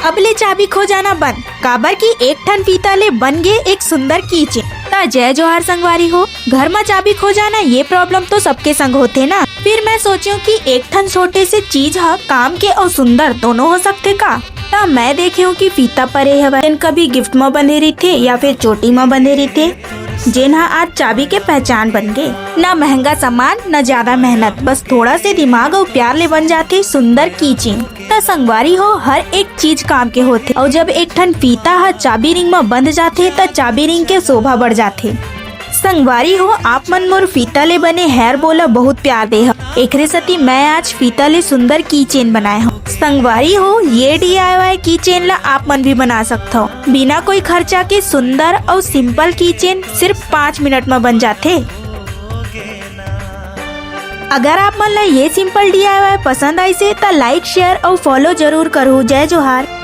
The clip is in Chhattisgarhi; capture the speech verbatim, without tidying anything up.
अब ले चाबी खोजाना बंद, काबर कि एक ठन फीता ले बन गे एक सुंदर keychain। त जय जोहार संगवारी हो, घर म चाबी खोजाना ये problem तो सबके संग होथे ना। फिर मैं सोचेंव कि एक ठन छोटे से चीज ह काम के अउ सुंदर दोनों हो सकथे का। त मैं देखेंव कि फीता परे हवय, जेन कभी gift म बंधे रहिथे या फिर चोटी म बंधे रहिथे, जेन ह आज चाबी के पहचान बन गे। ना महंगा सामान, ना ज्यादा मेहनत, बस थोड़ा से दिमाग अउ प्यार ले बन जाथे सुंदर keychain। त संगवारी हो, हर एक चीज काम के होथे, अउ जब एक ठन फीता ह चाबी रिंग म बंध जाथे, त चाबी रिंग के शोभा बढ़ जाथे। संगवारी हो, आप मन मोर फीता ले बने hair bow ल बहुत प्यार दे हव, एकरे सेती मैं आज फीता ले सुंदर keychain बनाए हव। संगवारी हो, ये D I Y keychain ल आप मन भी बना सकथव। बिना कोई खर्चा के सुंदर अउ simple keychain सिर्फ पाँच मिनट म बन जाथे। अगर आप मन ल ये simple D I Y पसंद आइसे, त like, share अउ follow जरूर करहू। जय जोहार।